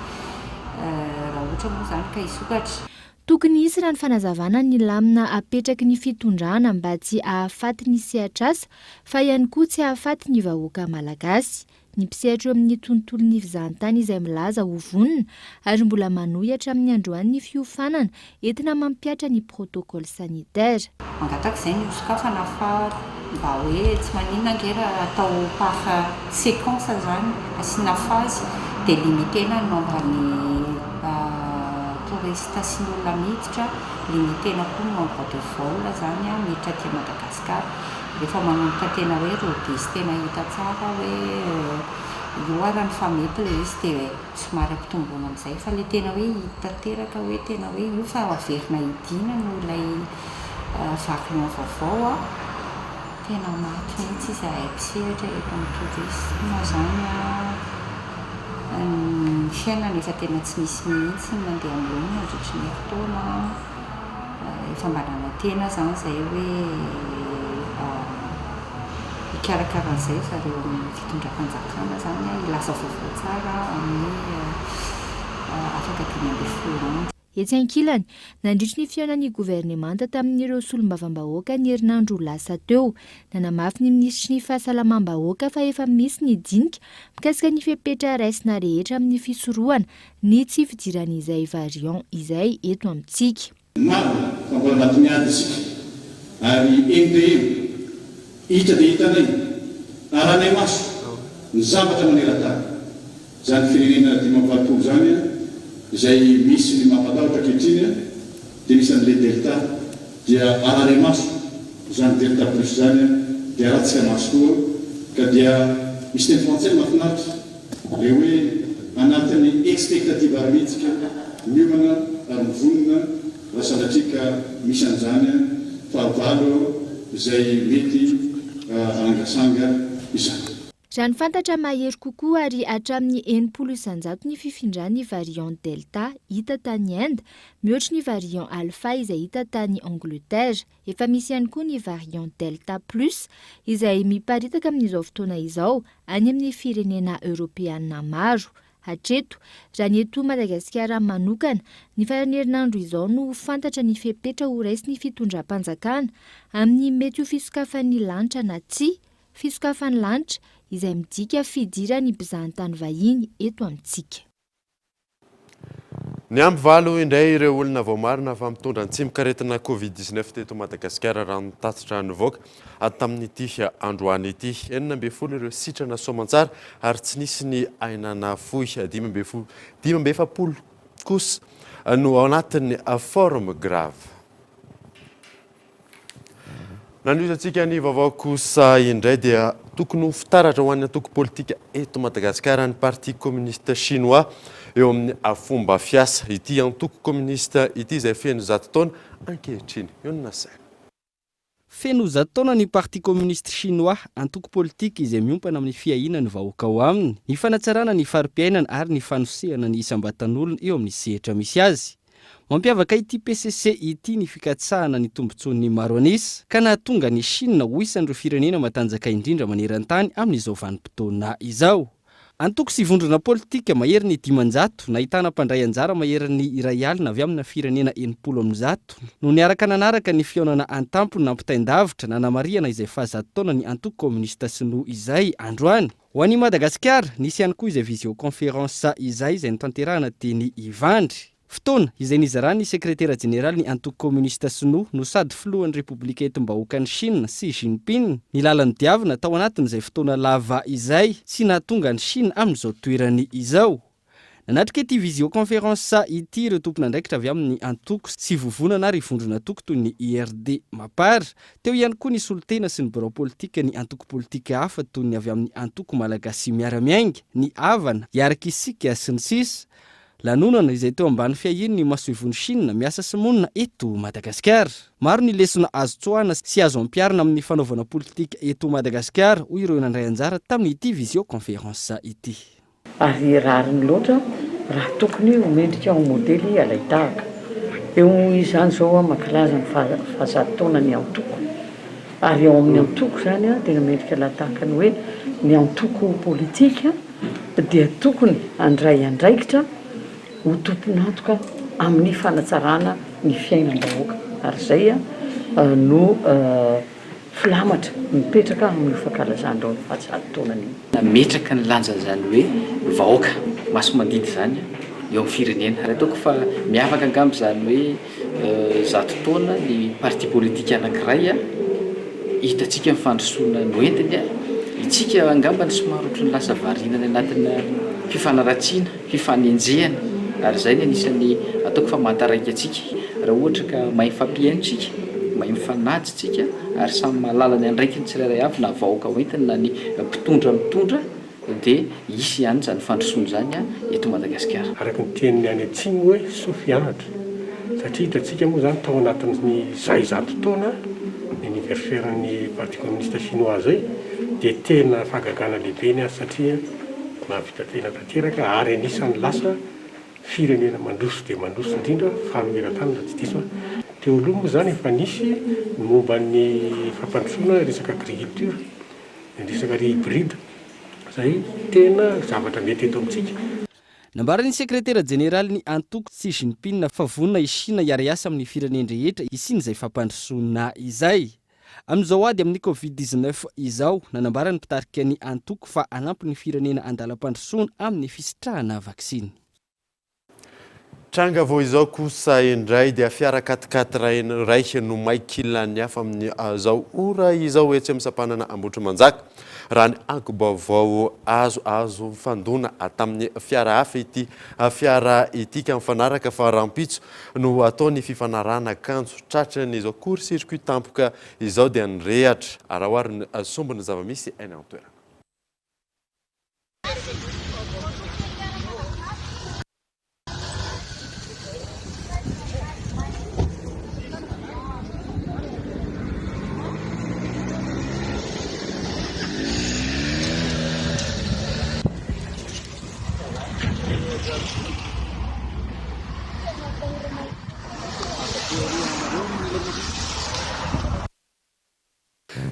raha ohatra moa izany ka hisokatra. Tokony hisy raha ny fanazavana ny lamina apetraky ny fitondrana mba tsy hahafaty ny sehatr'asa fa ihany koa tsy hahafaty ny vahoaka malagasy. Ny mpisehatra eo amin'ny tontolon'ny fizahantany izay milaza ho vonona ary mbola manohy hatramin'ny androany ny fiofanana entina mampihatra ny protocole sanitaire. Mangataka izay ny hosokafana fa mba hoe tsy maninona ange raha atao par séquence izany, asiana phase dia limiter-na ny nombre ny touriste sy ny olona miditra, limiter-na koa ny nombre de vol izany miditra aty Madagascar. Rehefa manomboka tena hoe rodé sy tena hita tsara hoe io ara ny fa mety ilay izy dia somary ampitomboina amin'izay fa ilay tena hoe hita tanteraka hoe tena hoe io fa averina hidiana noho ilay variant vaovao an, tena maty mihitsy izahay mpisehatra eto amin'ny tourisme izany an. Ny fiainana efa tena tsy misy mihitsy ny mandeha amin'ny laoniny nandritry ny herintaona. Efa mba nanantena izany izahay hoe hikarakara an'izay ry zareo amin'ny fitondram-panjakana izany, hilaza vaovao tsara amin'ny afaka 15 andro. Etsy ankilany, nandritry ny fihaonan'ny governemanta tamin'ireo solombavambahoaka ny herinandro lasa teo, nanamafy ny minisitry ny Fahasalamam-bahoaka fa efa misy ny dinika mikasika ny fepetra raisina rehetra amin'ny fisorohana ny tsy fidiran'izay variant izay eto amintsika. Marina fa mbola anatin'ny ady isika ary eny dia eny, hita dia hitanay, arahanay maso ny zavatra maneran-tany. Izany firenena 85 izany izay misy ny mampatahotra ankehitriny dia misy an'ilay delta dia arare-maso izany delta plus izany dia aratsika maso koa ka dia misy teny frantsay mahafinaritra ilay hoe anatin'ny expectative armée tsika miomana ary mivonona raha sanatria ka misy an'izany fahavalo izay mety hanangasanga izany. Raha ny fantatra, mahery kokoa ary hatramin'ny 60% ny fifindran'ny variant Delta hita tany Inde, mihoatry ny variant Alpha izay hita tany Angleterre. Efa misy ihany koa ny variant Delta Plus izay miparitaka amin'izao fotoana izao any amin'ny firenena Eoropeana maro. Hatreto, raha ny eto Madagasikara manokana, ny faran'ny herinandro izao no ho fantatra ny fepetra ho raisin'ny fitondram-panjakana amin'ny mety ho fisokafan'ny lanitra na tsia Fisokafan'ny lanitra, izay midika fidiran'ny mpizahantany vahiny eto amintsika. Niampy valo indray ireo olona voamarina fa mitondra ny tsimokaretina Covid 19 teto Madagasikara raha ny tatitra nivoaka tamin'ity androany ity. 16 ireo sitrana soamantsara ary tsy nisy ny aina nafoy. 15 45 kosa no ao anatin'ny forme grave. Nanohizantsika ny vaovao kosa indray dia tokony ho fitaratra ho an'ny antoko politika eto Madagasikara ny Parti Communiste Chinois eo amin'ny fomba fiasa. Ity antoko kominista ity izay feno 100 taona ankehitriny. Eo no nasaina. Feno 100 taona ny Parti Communiste Chinois, antoko politika izay miompana amin'ny fiahiana ny vahoaka ao aminy, ny fanatsarana ny fari-piainana ary ny fanosehana ny isam-batan'olona eo amin'ny sehatra misy azy. Mampiavaka ity PCC ity ny fikatsahana ny tombontsoan'ny maro an'isa, ka nahatonga an'i Shina ho isan'ireo firenena matanjaka indrindra maneran-tany amin'izao vanim-potoana izao. Antoko sy vondrona politika maherin'ny 500, nahitana mpandray anjara maherin'ny 1000 avy amina firenena 160 no niaraka nanaraka ny fihaonana an-tampony nampitain-davitra nanamarihana izay fahazato taonan'ny Antoko Kominista Sinoa izay androany. Ho an'i Madagasikara, nisy ihany koa izay visioconférence izay izay notanterahana teny Ivandry. Fotoana izay nizaran'ny sekretera jeneralin'ny antoko kominista sinoa no sady filohan'ny Repoblika Entim-bahoakan'i Shina, Xi Jinping, ny lalan'ny diavina tao anatin'izay fotoana lava izay sy nahatonga an'i Shina amin'izao toerany izao. Nanatrika ity visioconférence ity ireo tompon'andraikitra avy amin'ny antoko sy vovonana ary vondron'antoko toy ny IRD, Mapar. Teo ihany koa ny solontena sy ny birao politikan'ny antoko politika hafa toy ny avy amin'ny antoko Malagasy Miara-Miainga, ny Avana, Hiaraka Isika, sy ny sisa Lanonana izay teo ambany fiahian'ny masoivohon'i Chine miasa sy monina eto Madagasikara. Maro ny lesona azo tsoahana sy azo ampiharina amin'ny fanaovana politika eto Madagasikara, hoy ireo nandray anjara tamin'ity visioconférence ity. Ary rariny loatra raha tokony ho mendrika ho modely alain-tahaka. Eo izany izao mankalaza ny fahazato taonan'ny antoko. Ary ao amin'ny antoko izany tena mendrika alain-tahaka ny hoe ny antoko politika dia tokony handray andraikitra ho tompon'antoka amin'ny fanatsarana ny fiainam-bahoaka. Ary izay no Filamatra mipetraka amin'io fankalazan-dreo ny fahazato taonany io. Nametraka ny lanjan'izany hoe vahoaka masi-mandidy izany eo amin'ny firenena. Ary ataoko fa miavaka angamba izany hoe 100 taona ny parti politique anankiray, hitantsika ny fandrosoana noentiny, isika angambany somary ohatran'ny lasa variana any anatina fifanaratsiana. fifanenjehana ary izay no anisan'ny ataoko fa mahataraiky antsika raha ohatra ka mahay mifampihaino tsika, mahay mifanaja tsika ary samy mahalala ny andraikiny tsirairay avy na vahoaka hoentiny na ny mpitondra mitondra dia hisy ihany izany fandrosoana izany eto Madagasikara. Araka ny tenin'ny any atsimo hoe soa fianatra satria hitantsika moa izany tao anatin'izay 100 taona ny anniversaire-n'ny parti communiste chinois izay dia tena fahagagana lehibe ny azy satria. nahavita tena tanteraka ary anisan'ny lasa firenena mandroso dia mandroso indrindra faharoa eran-tany raha tsy diso aho. Teo aloha moa izany efa nisy ny momba ny fampandrosoana resaka agriculture, ny resaka riz hybride izay tena zavatra mety eto amintsika. Nambaran'ny sekretera jeneralin'ny antoko Xi Jinping fa vonona i Shina hiara-hiasa amin'ny firenen-drehetra hisian'izay fampandrosoana izay. Amin'izao ady amin'ny Covid 19 izao, nanambara ny mpitarika ny antoko fa hanampy ny firenena andalam-pandrosoana amin'ny fisitrahana vaksiny. Tranga vao izao kosa indray dia fiara quat-quatre iray no may kilan'ny afo amin'izao ora izao etsy amin'ny sampanana Ambohitrimanjaka. Raha ny angom-baovao azo, azo nifandona tamin'ny fiara hafa ity fiara ity ka mifanaraka fa rahampitso no hatao ny fifanarahana kanjo tratran'izao court circuit tampoka izao dia nirehatra. Araho ary ny sombin'ny zava-misy eny an-toerana.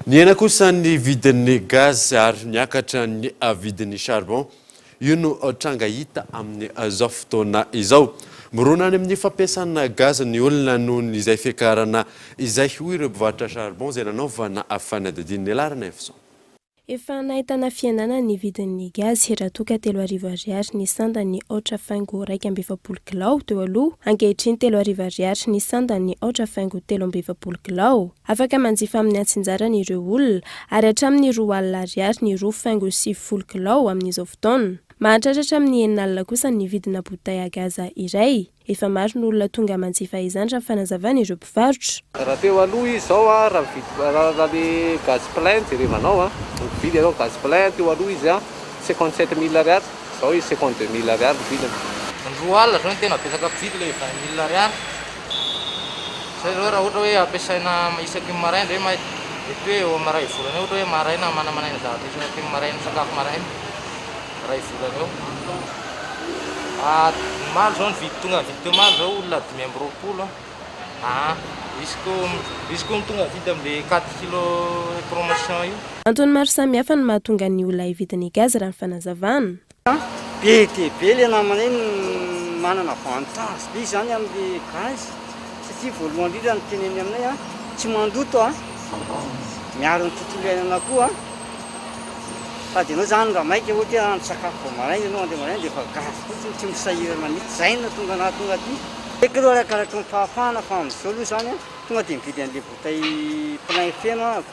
Nihena kosa ny vidin'ny gaz ary niakatra ny vidin'ny charbon. Io no tranga hita amin'izao fotoana izao. Mirona any amin'ny fampiasana gaz ny olona noho ny izay fiakarana izay, hoy ireo mpivarotra charbon izay nanaovana fanadihadiana. Ny laharana Efson. Efa nahitana fihenana ny vidin'ny gazy raha toa ka 3000 ariary ny sandan'ny aotra faingo 41 kilao teo aloha, ankehitriny 3000 ariary ny sandan'ny aotra faingo 43 kilao. Afaka manjifa amin'ny antsinjarany ireo olona ary hatramin'ny 20 alina ariary ny roa faingo 90 kilao amin'izao fotoana. Mahatratra hatramin'ny enina alina kosa ny vidina bouteille à gaz iray. Efa maro ny olona tonga manjifa izany raha ny fanazavan'ireo mpivarotra. Raha teo aloha izy izao a, raha mividy raha le gaz plein no jerevanao a, mividy ianao gaz plein teo aloha izy a 57000 ariary, izao izy 52000 ariary ny vidiny. Ny 20 alina izao no tena betsaka mpividy ilay 20000 ariary, izay izao raha ohatra hoe ampiasaina isaky ny maraina indray mety hoe eo amin'ny iray volana eo ohatra hoe maraina manamanaina zavatra isaky ny maraina sakafo maraina. Iray volana eo. Omaly zao nividy tonga nividy teo omaly zao olona 25 aa misy koa misy koa ny tonga nividy amle quatre kilo promotion io. Antony maro samihafa no mahatonga ny olona hividy ny gaz raha ny fanazavana. Be dia be le namana iny manana avantage be izany amle gaz satria voalohany indrindra ny teneniny aminay a tsy mandoto a, miaro ny tontolo iainana koa. Sady ianao zany raha maika ohatra hoe hahandro sakafo vao maraina ianao andeha maraina dia efa gaz fotsiny tsy misahirana mihitsy, zay no nahatonga anah tonga aty. Haiko aloha arakaraky ny fahafahana fa amin'izao aloha zany an, tonga dia mividy an'le bouteille plein feno ahako,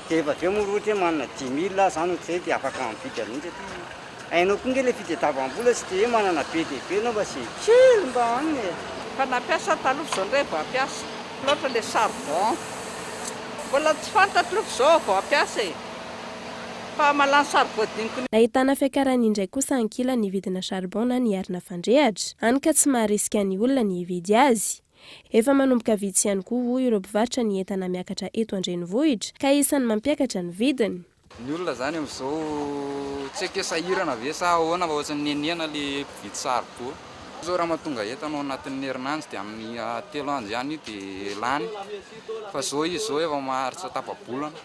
dia rehefa avy eo moa raha ohatra hoe manana dix mille aho zany ohatr'izay dia afaka mividy an'iny satria hainao koa nge le fitadiavam-bola tsy dia hoe manana be dia be ianao fa ze kely mba hanina e. Efa nampiasa aho taloha fa izao indray vao hampiasa. Loatra le charbon. Mbola tsy fantatro aloha fa izao aho vao hampiasa e. Fa malany charbon diniko. Nahitana fiakarany indray kosa ankilany ny vidina charbon na ny arina fandrehatra, hany ka tsy maharisika ny olona ny hividy azy. Efa manomboka vitsy ihany koa hoy ireo mpivarotra ny entana miakatra eto an-drenivohitra ka isan'ny mampiakatra ny vidiny. Ny olona zany amizao tsy haiko hoe sahirana ve sa ahoana fa ohatran'ny nenena le mpividy saribô. Zao raha mahatonga entana ao anatin'ny herinandro dia amin'ny telo andro ihany io dia lany fa zao izy zao efa maharitra tapa-bolana.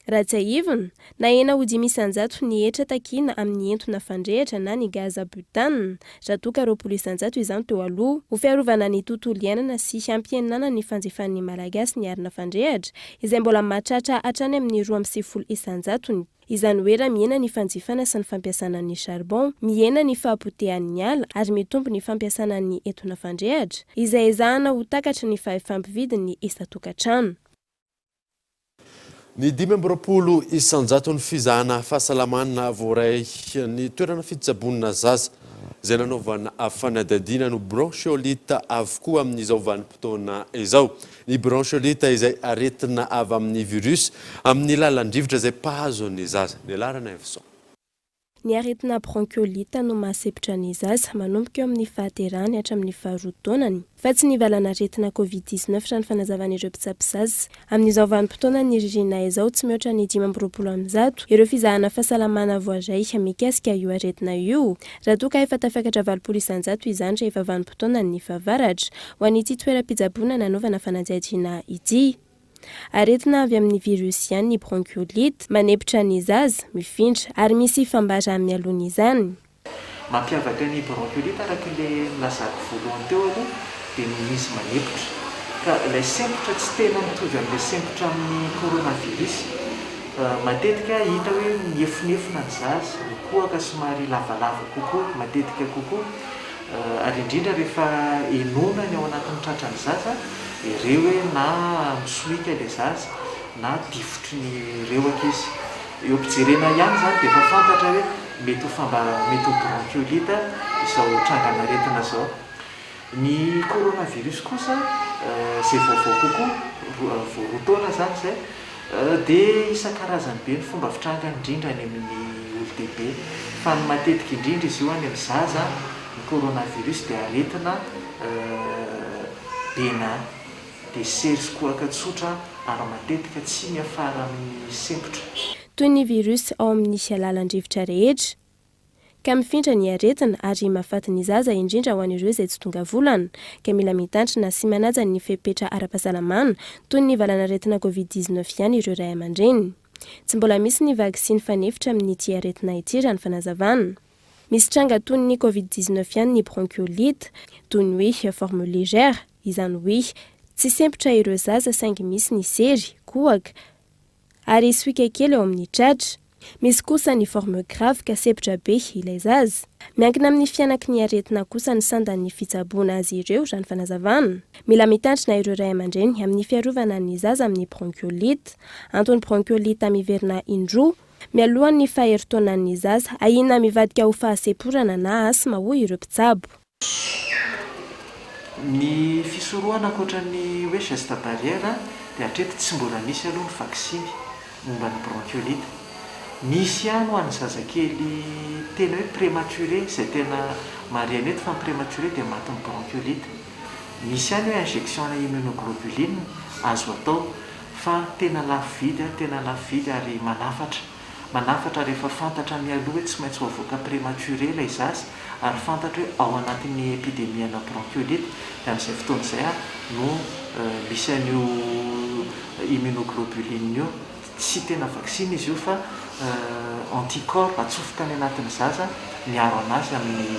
Raha tsiahivina, nahena ho 5% ny hetra takiana amin'ny entona fandrehitra na ny gaz butane, raha toa ka 20% izany teo aloha. Ho fiarovana ny tontolo iainana sy hampihenana ny fanjifan'ny Malagasy ny arina fandrehitra, izay mbola mahatratra hatrany amin'ny 92 isan-jatony. Izany hoe raha mihena ny fanjifana sy ny fampiasana ny charbon, mihena ny fahapotehan'ny ala ary mitombo ny fampiasana ny entona fandrehitra, izay ezahana ho takatry ny fahefam-pividin'ny isan-tokantrano. Ny 25 isan-jaton'ny fizahana fahasalamana voaray ny toerana fitsaboana zaza izay nanaovana fanadihadiana no bronchiolite avokoa amin'izao vanim-potoana izao. Ny bronchiolite izay aretina avy amin'ny virus amin'ny lalan-drivotra izay mpahazo ny zaza. Ny laharana Evson. Ny aretina bronchiolite no mahasempotra ny zaza manomboka eo amin'ny fahaterahany hatramin'ny faharoa taonany, fa tsy ny valanaretina Covid 19 raha ny fanazavan'ireo mpitsabo zaza. Amin'izao vanim-potoanan'ny ririnina izao, tsy mihoatra ny 125 ireo fizahana fahasalamana voaray mikasika io aretina io, raha toa ka efa tafakatra 80% izany rehefa vanim-potoanan'ny fahavaratra, ho an'ity toeram-pitsaboana nanaovana fanadihadiana ity. Aretina avy amin'ny virus ihany ny bronchiolite, manempotra ny zaza, mifindra, ary misy fambara mialoha izany. Mampiavaka ny bronchiolite araka ilay nilazako voalohany teo aloha dia ny izy manempotra. Ka ilay sempotra tsy tena mitovy amin'ilay sempotra amin'ny coronavirus. Matetika hita hoe miefonefona ny zaza, mikohaka somary lavalava kokoa matetika kokoa. Ary indrindra rehefa henoina ny ao anatin'ny tratran'ny zaza dia re hoe na misohika ilay zaza na difotry ny rehoka izy. Eo am-pijerena ihany izany dia efa fantatra hoe mety ho famba mety ho bronchiolite izao trangan'aretina izao. Ny coronavirus kosa izay vaovao kokoa, vao roa taona izany izay, Dia isan-karazany be ny fomba fitrangany indrindra any amin'ny olon-dehibe. Fa ny matetika indrindra izy io any amin'ny zaza, ny coronavirus dia aretina bénin, dia sery sy kohaka tsotra ary matetika tsy miafara amin'ny sempotra. Toy ny virus ao amin'ny lalan-drivotra rehetra. Ka mifindra ny aretina ary mahafaty ny zaza indrindra ho an'ireo izay tsy tonga volana. Ka mila mitandrina sy manaja ny fepetra ara-pahasalamana toy ny valanaretina covid 19 ihany ireo ray aman-dreny. Tsy mbola misy ny vaksiny fanefitra amin'ity aretina ity raha ny fanazavana. Misy tranga toy ny covid 19 ihany ny bronchiolite, toy ny hoe forme légère, izany hoe tsy sempotra ireo zaza saingy misy ny sery, kohaka, Ary sohika kely eo amin'ny tratra. Misy kosa ny forme grave ka sempotra be ilay zaza. Miankina amin'ny fihanaky ny aretina kosa ny sandan'ny fitsaboana azy ireo raha ny fanazavana. Mila mitandrina ireo ray aman-dreny amin'ny fiarovana ny zaza amin'ny bronchiolite. Antony bronchiolite miverina indroa mialohan'ny faha-herintaonan'ny zaza ahiana mivadika ho fahasemporana na asthme hoy ireo mpitsabo. Ny fisorohana ankoatra ny hoe geste barrière dia hatreto tsy mbola misy aloha ny vaksiny momba ny bronchiolite. Misy ihany ho an'ny zazakely tena hoe prématuré izay tena marihana eto fa ny prématuré dia matin'ny bronchiolite. Misy ihany hoe injection-na immunoglobuline azo atao fa tena lafo vidy, tena lafo vidy ary manafatra. Manafatra rehefa fantatra mialoha hoe tsy maintsy ho avoaka prématuré ilay zaza ary fantatra hoe ao anatin'ny épidémie-na bronchiolite dia amin'izay fotoana izay no misy an'io immunoglobuline io. Tsy tena vaksiny izy io fa anticorps atsofoka any anatin'ny zaza miaro an'azy amin'ny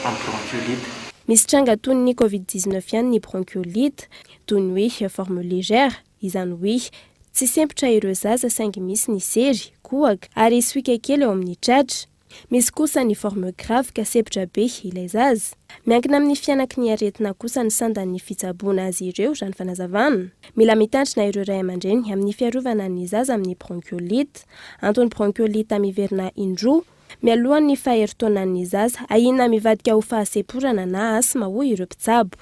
amin'ny bronchiolite. Misy tranga toy ny covid 19 ihany ny bronchiolite, toy ny hoe forme légère, Izany hoe, tsy sempotra ireo zaza saingy misy ny sery, kohaka, ary sohika kely eo amin'ny tratra. Misy kosa ny forme grave ka sempotra be ilay zaza. Miankina amin'ny fihanaky ny aretina kosa ny sandan'ny fitsaboana azy ireo raha ny fanazavana. Mila mitandrina ireo ray aman-dreny amin'ny fiarovana ny zaza amin'ny bronchiolite. Antony bronchiolite miverina indroa mialohan'ny faha-herintaonan'ny zaza ahiana mivadika ho fahasemporana na asthme hoy ireo mpitsabo.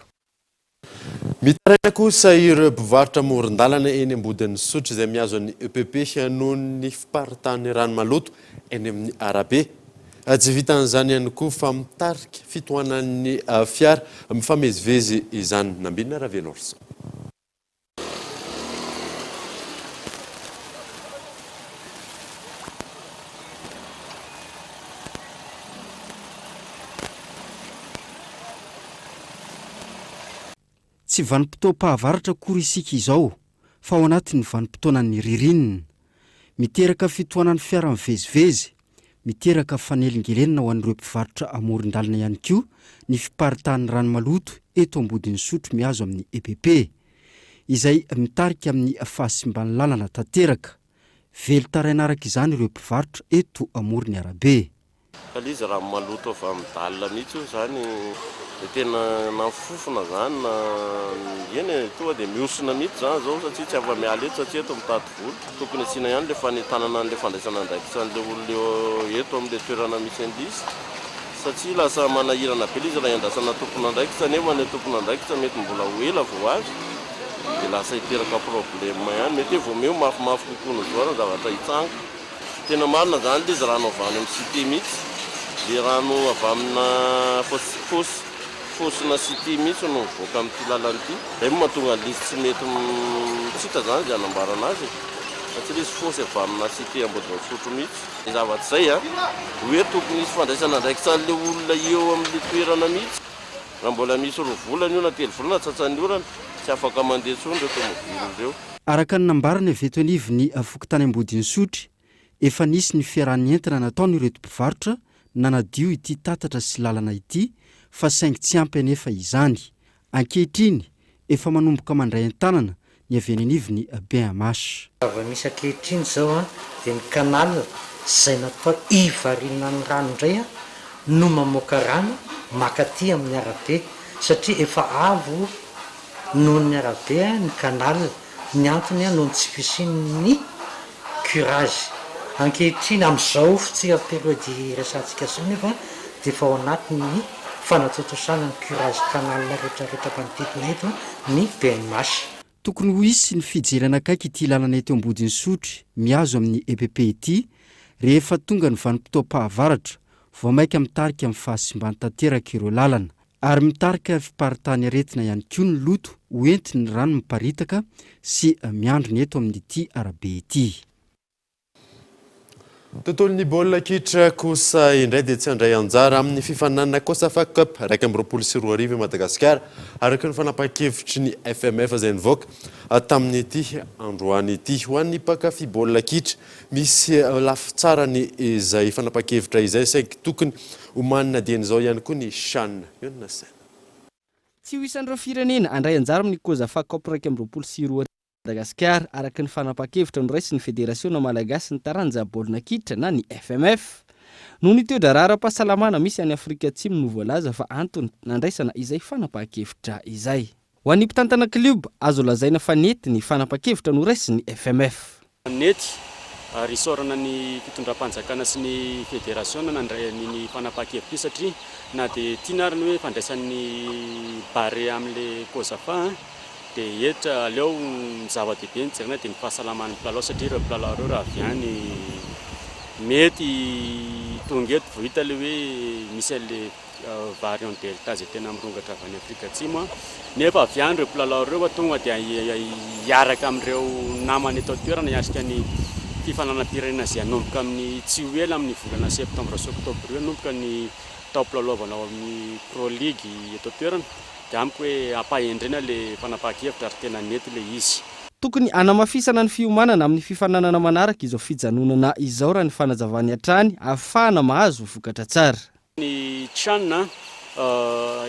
Mitaraina kosa ireo mpivarotra amoron-dalana eny Ambodin'Isotry izay mihazo an'ny EPP noho ny fiparitahan'ny rano maloto eny amin'ny arabe. Tsy vitan'izany ihany koa fa mitarika fitohanan'ny fiara mifamezivezy izany. Nambinina Ravelorson. Tsy vanim-potoam-pahavaratra akory isika izao fa ao anatin'ny vanim-potoanan'ny ririnina. Miteraka fitohanan'ny fiara mivezivezy, miteraka fanelingelenana ho an'ireo mpivarotra amoron-dalana ihany koa ny fiparitahan'ny rano maloto eto Ambodin'Isotry mihazo amin'ny EPP, izay mitarika amin'ny fahasimban'ny lalana tanteraka. Velon-taraina araka izany ireo mpivarotra eto amoron'ny arabe. Fa le izy rano maloto avy amin'ny dalle mihitsy io zany de tena na ny fofona zany na eny e, tonga de mihosona mihitsy zany zao satria tsy afa-miala eto satria eto mitady vola. Tokony asiana ihany le fanentanana an'le fandraisana andraikitra an'le olona eo eto amin'le toerana misy an'le izy satria lasa manahirana be le izy raha iandrasana tompon'andraikitra nefa le tompon'andraikitra mety mbola ho ela vao avy de lasa hiteraka problème ihany, mety hoe vao miha ho mafimafy kokoa noho izao ary ny zavatra hitranga. Tena marina zany le izy rano avy any amin'ny cité mihitsy, le rano avy amina fosse fosse fosse-na cité mihitsy no mivoaka amin'ity lalana ity, zay moa mahatonga an'le izy tsy mety tsy hita zany zay hanamboarana azy e, satria le izy fosse avy amina cité Ambodinasotro mihitsy. Zay zavatra zay an, hoe tokony hisy fandraisana andraikitra an'le olona eo amin'le toerana mihitsy, raha mbola misy roa volana io na telo volana tratran'ny orana, tsy afaka mandeha intsony ireo tomobily ireo. Araka ny nambarany avy eto anivon'ny fokontany Ambodinisotry, efa nisy ny fiaraha-nientana nataon'ireto mpivarotra nanadio ity tatatra sy lalana ity fa saingy tsy ampy anefa izany. Ankehitriny, efa manomboka mandray an-tanana ny avy eny anivon'ny BMH. Zava-misy ankehitriny izao dia ny canal izay natao hivarinan'ny rano indray no mamoaka rano makaty amin'ny arabe satria efa avo noho ny arabe ny canal, ny antony noho ny tsy fisian'ny curage. Ankehitriny amin'izao fotsika période iresahantsika izao nefa dia efa ao anatin'ny fanatontosana ny curage canal rehetra rehetra manodidina eto ny BMH. Tokony ho hisy ny fijerena akaiky ity lalana eto Ambodinisotry mihazo amin'ny EPP ity rehefa tonga ny vanim-potoam-pahavaratra vao mainka mitarika amin'ny fahasimbany tanteraka ireo lalana Ary mitarika fiparitahan'ny aretina ihany koa ny loto ho entin'ny rano miparitaka sy miandrona eto amin'ity arabe ity. Tontolon'ny baolina kitra kosa indray dia tsy handray anjara amin'ny fifaninanana Cosafa Cup 2021 i Madagasikara, araka ny fanapahan-kevitry ny FMF izay nivoaka tamin'ity androany ity. Ho an'ny mpankafy baolina kitra, misy lafy tsarany izay fanapahan-kevitra izay saingy tokony Omanina dieny izao ihany koa ny Chan. Eo no nasaina. Tsy ho isan'ireo firenena handray anjara amin'ny Cosafa Cup 2021 i Madagasikara, araka ny fanapahan-kevitra noraisin'ny Federasiona malagasin'ny taranja baolina kitra na ny FMF. Noho ny toe-draharaha ara-pahasalamana misy any Afrika Atsimo no voalaza fa antony nandraisana izay fanapahan-kevitra izay. Ho an'ny mpitantana klioba, azo lazaina fa nety ny fanapahan-kevitra noraisin'ny FMF. Nety ary isaorana ny fitondram-panjakana sy ny federasiona nandray an'iny fanapahan-kevitra iny satria na dia tiana ary ny hoe fandraisan'ny Barea amin'ilay Cosafa dia hetra aleo ny zava-dehibe no jerena dia ny fahasalaman'ny mpilalao satria ireo mpilalao ireo raha avy any mety tonga eto vao hita ilay hoe misy an'ilay variant delta izay tena mirongatra avy any Afrika Atsimo nefa avy any ireo mpilalao ireo tonga dia hiaraka amin'ireo namany eto an-toerana hiatrika ny fifaninanam-pirenena izay hanomboka amin'ny tsy ho ela amin'ny volana septambra sy oktobra io hanomboka ny taom-pilalaovana ao amin'ny Pro League eto an-toerana dia amiko hoe ampahendrena ilay fanapahan-kevitra ary tena nety ilay izy. Tokony hanamafisana ny fiomanana amin'ny fifaninanana manaraka izao fijanonana izao raha ny fanazavany hatrany ahafahana mahazo vokatra tsara. Ny Chan,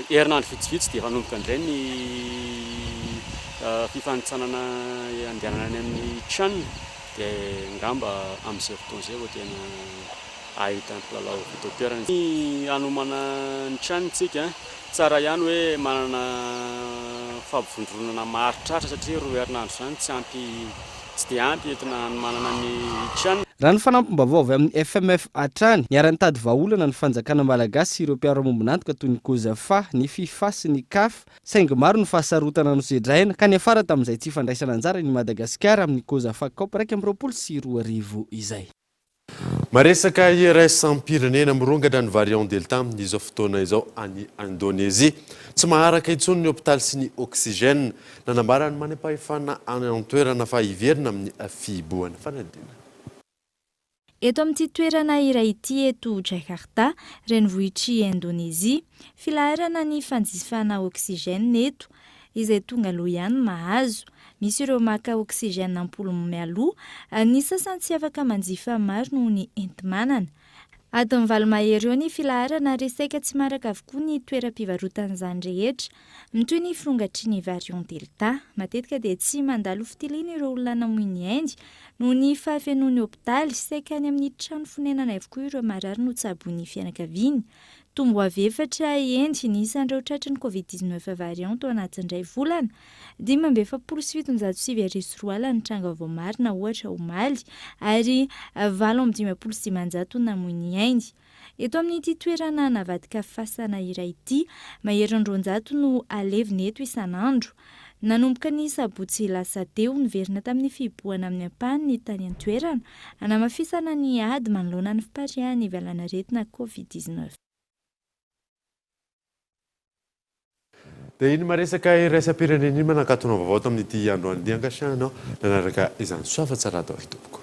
herinandro vitsivitsy dia efa hanomboka indray ny fifanintsanana handehanana any amin'ny Chan dia angamba amin'izay fotoana izay vao tena hahita mpilalao avy eto an-toerana. Ny hanomana ny Chan isika, tsara ihany hoe manana fampivondronana maharitraritra satria roa herinandro izany tsy ampy Tsy dia ampy entina hanomanana ny Chan. Raha ny fanampim-baovao avy amin'ny FMF hatrany, niara-nitady vahaolana ny fanjakana malagasy sy ireo mpiara-mombon'antoka toy ny Cosafa, ny Fifa sy ny Caf, saingy maro ny fahasarotana nosedraina, ka niafara tamin'izay tsy fandraisana anjara ny Madagasikara amin'ny Cosafa Cup 2021 izay. Maresaka iraisam-pirenena, mirongatra ny variant Delta amin'izao fotoana izao any Indonezia. Tsy maharaka intsony ny hopitaly sy ny oxygène. Nanambara ny manam-pahefana any an-toerana fa hiverina amin'ny fihibohana. Fanadihadiana. Eto amin'ity toerana iray ity eto Jakarta, renivohitr'i Indonezia, filaharana ny fanjifana oxygène eto. Izay tonga aloha ihany no mahazo. Misy ireo maka oxygène am-polony mialoha, ny sasany tsy afaka manjifa maro noho ny enti-manana. Adiny valo mahery eo ny filaharana ary saika tsy maharaka avokoa ny toeram-pivarotana izany rehetra. Mitohy ny firongatry ny variant Delta. Matetika dia tsy mandalo fitiliana ireo olona namoy ny ainy noho ny fahafenoan'ny hopitaly. Saika any amin'ny trano fonenana avokoa ireo marary no tsaboin'ny fianakaviany. Tombo avy efatra eny ny isan'ireo tratry ny Covid 19 variant tao anatin'ny iray volana. 1945 ny tranga voamarina ohatra omaly ary 558 namoy ny ainy. Eto amin'ity toerana navadika fasana iray ity, maherin'ny 200 no alevina eto isan'andro. Nanomboka ny sabotsy lasa teo, niverina tamin'ny fihibohana amin'ny ampahany ny tany an-toerana, hanamafisana ny ady manoloana ny fipariahan'ny valanaretina Covid 19. Dia iny maresaka iraisam-pirenena iny manakatona vaovao tamin'ity androany ity ankasiahana nanaraka izany soava tsara daholo tompoko.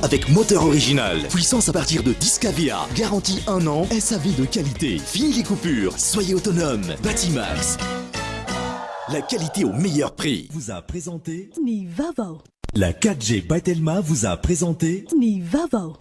Avec moteur original, puissance à partir de 10 kVA, garantie 1 an, SAV de qualité, fini les coupures, soyez autonome, Batimax. La qualité au meilleur prix. Vous a présenté Ny vaovao. La 4G by Telma vous a présenté Ny vaovao.